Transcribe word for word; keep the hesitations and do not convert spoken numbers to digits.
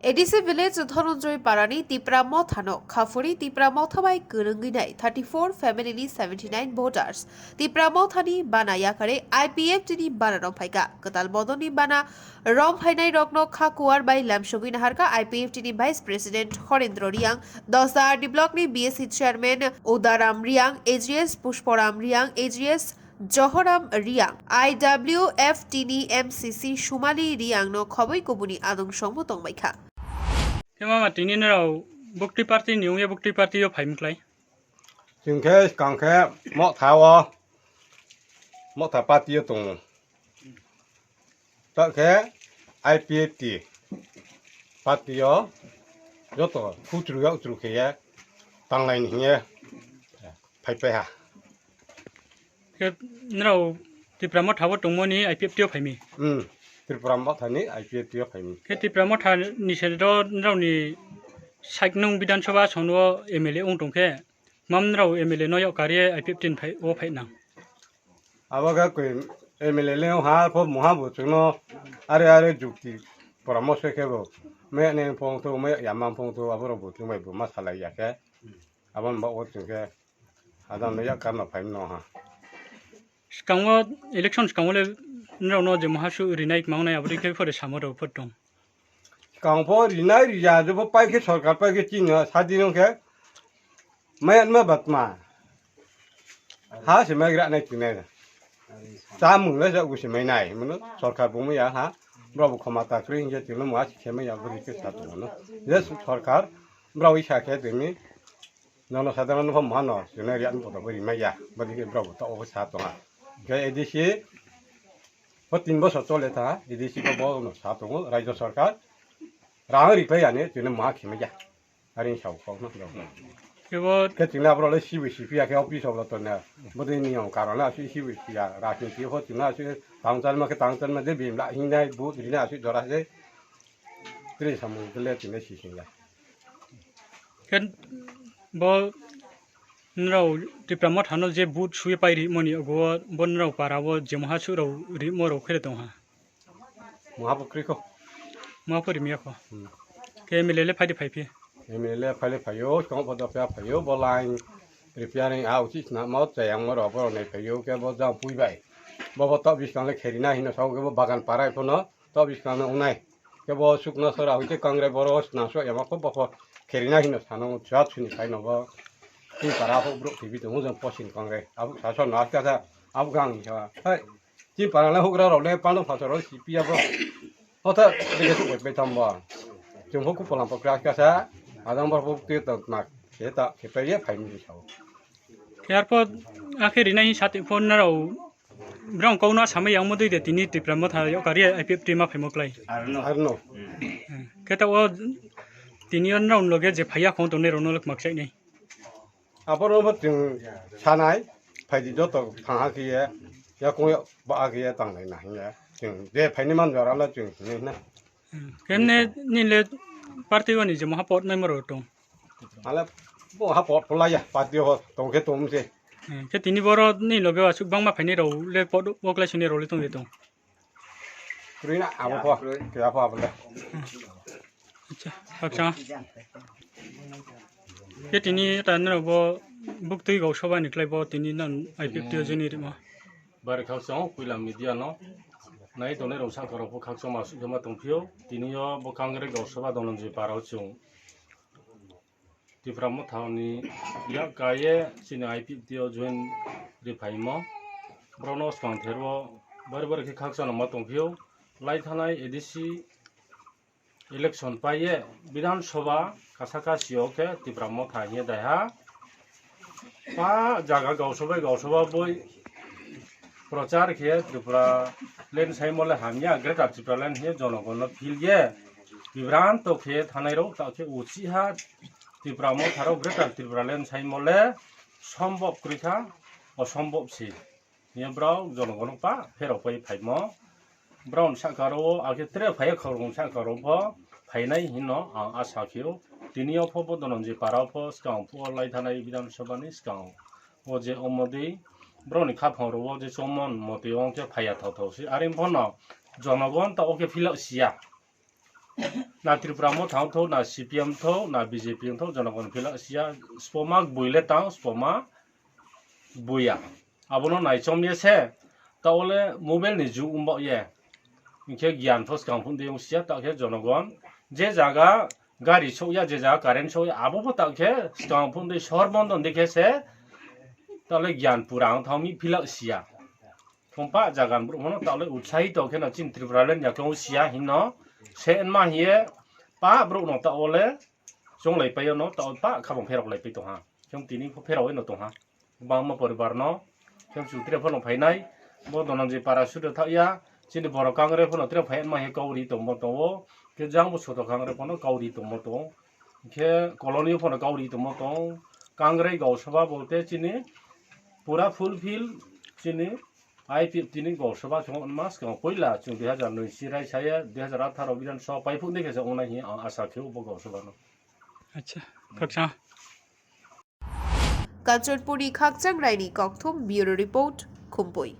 A D C village Dhananjay Parani Tipra Mothano khafuri Tipra Motha bai kwrwngwi nai thirty four family ni seventy nine voters Tipra Mothani bana yakare I P F T ni bana rok phaika. Kwtal bodolni bana Rom phainai rokno kha kuar bai lamsogwi naharkha I P F T ni Vice President Horendro Riang, Dosda R D block ni B S C chairman Udaram Riang, A G S Pushporam Riang, A G S Johoram Riang, I W F T ni M C C Sumali Riang no khoboi kubuni adong songbo tongbaikha. Khe mama tini nrao bukti party ni ungya bukti party o phaimklai. Chwng khe swkang khe Motha o, Motha party o tongo. Ta khe I P F T party o joto khutru yaktru khe ye tanglai ni hingye phai phai ha. Khe nrao Tipra Motha o tongmani I P F T o phaimi? Hmm, Tipra Motha ni I P F T o phaimi. Khe Tipra Motha ni sero nrao ni side nung Bidhan Sabha ason o M L A ong tong khe, mam nrao M L A no yok kariye I P F T ni phai, o phai nang? Abo khe koi M L A le ha pho muha bo chwngno are are jukti poramorso khe bo me ne phong tho, me yamang phong tho, abo rok bo chwng bai bo ma salai ya khe. Abo ni bagwi chwng khe Adam le yak karna phai no ha. Swkango election swkango le nrao no je muha su rinai mang nai abo ri khe phore samo rok phot tong. Swkang pho rinai riya je pho pai khe sorkar pai khe chini sadi no khe. Maya ma batma. Ha se mai gra nai tinai. Chamung le ja usi mai nai. Mano sorkar bo maya ha. Bro bo khoma ta kri hinje tilo ma si khe maya bo ri khe sa tong no. Je sorkar bro isa khe tini. Nono sadharano no pha mano, chwngno riya ni poto bo rimaya, boni khe borok bo tabuk sa tonga. Khe A D C bo tin bosor chole ta, A D C bo bono sa tongo, Rajya Sarkar rang ripai yani, chwngno ma khimaya. Aring sao kok no. Kebo khe chwngno aborok le sibi sipiya khe office o tonna, boni niyom karon le aswk sibi siya, rajniti ho chwngno aswk tang chalma khe tang chalma de bimla hingnai, but rinai aswk jora se. Tini samung kele tini sisingya. Khe bo nrao Tipra Motha no je but suye pai ri moni ogo bo nrao para o je moha su rao ri mo rao khere tong ha. Moha pukri ko. Moha puri miya ko. Hmm. Khe M L A le phai di phai phi. M L A phai le phaio, kong photo pya phaio, bo line repairing a uchi sna mo chayang mo ro bo ne phaio, khe bo jang pui bai. Bo bo to biskang le kherina hino sao khe bo bagan parai phono. To biskang no unai. Kebo sukno sora hoite kangre boro sna so ema ko bokho kherina hino sano chwa chuni khai no bo. Twi para ho bro T V to mujang posin kangre. Abu sa so na ka sa abu gang sa. Hai. Twi para le hugra ro le pano phaso ro si piya bo. Hota dege su pe tam bo. Chung ho ku polam pokra ka sa. Adang bor bo twi to na. Ke ta ke pe ye phai mi sao. Yarpo akhiri nai sati phone na rao. Brong kau no samai yang mo dui de tini Tipra Motha yo kari I P F T ma phaimo klai. Arno. Arno. Hmm. Khe ta o tini o nrao loge je phaiya khong tongnai rao no lok mak sai nai. Abo no bo chwng sanai, phaidi joto thang ha khiye, ya kong ya ba ha khiye tang nai na hiya. Chwng je phaini man jora la chwng hinai na. Hmm. Kemne ni le party o ni je moha pot mai moro tong. Ale bo ha pot pholai ya, party ho tong khe tong se. Hmm, khe tini boro ni loge aswk bangma phaini rao le pot bo klai sini rao le tong de tong. Kroi na abo pho, khe abo abo le. Acha, hakcha. Khe tini ta nrao bo buktui gau soba ni klai bo tini nan I P F T o jeni rima. Bari khakchang puila media no nai tongnai rao sakha rao pho khakchang ma suk ma tong phio. Tini yo bo kangre gau soba Dhananjay para o chwng Tipra Motha ni yak kaye chini I P F T o join ri phaimo. Borok no swkang ther o bari bari khe khakchang ma tong phio. Lai thanai A D C election paiye Bidhan Sabha kasa kasi o khe Tipra Motha hiye daiha. Pa jaga gau sobai gau soba boi prochar khe Tripura land saimole hamya, Greater Tripura land hiye jonogon no phil ye bibranto khe thanai rao ta khe uchi ha Tipra Motha rao Greater Tripura land saimole sombhob kroi kha, osombhob se. Hiya borok jonogon pa pherok pai phaimo. Borok ni saka rao akhe tre phaiya khoroknwi saka rao pho phainai hino ang asa khio. Tini o pho bo Dhananjay para o pho swkang phuo lai thanai Bidhan Sabha ni swkang o je omo dei borok ni khaphang rao o je chomon motwi ong khe phaiya thao thao se. Are pho no jonogon ta o khe philok siya. Na Tripura Motha wngthok, na C P M wngthok, na B J P wngthok, jonogon phila siya, spoma buile tang, spoma buya. Abono naichomye se, ta ole mobile ni jug wngbo ye. Hinkhe giyan pho swkang phun de wngsiya, ta khe jonogon je jaga gari sokya, je jaga current sokya, abo pho ta khe swkang phun de sor bondo de khe se, ta ole giyan pura wngthok mi phila siya. Thongpa jagan borok mano ta ole utsahi to khe no chin Tripura le yakung siya hinno se enma hiye pa borok no ta ole chonglai paio no ta pa khabang pherok lai pai tongha. Khe tini pho pherok no tongha. Bangma poribar no khe chutri pho no phainai. Bo donan je para sudo thakya chini borok kangre pho no tre phai enma he kauri tongbo tongo. Khe jang bo soto kangre pho no kauri tongbo tongo. Khe colony pho no kauri tongbo tongo. Kangre gausaba bolte chini pura fulfill chini I P F T ni gausaba chwng mas kang poila chwng dui hazar noi si rai saya dui hazar atharo Bidhan Sabha pai phuk ni khe sa ongnai hi ang asa khe bo gausaba no. Acha, khaksa. Kanchanpuri Khakchang Raini Kokthum, Bureau Report, Khumpui.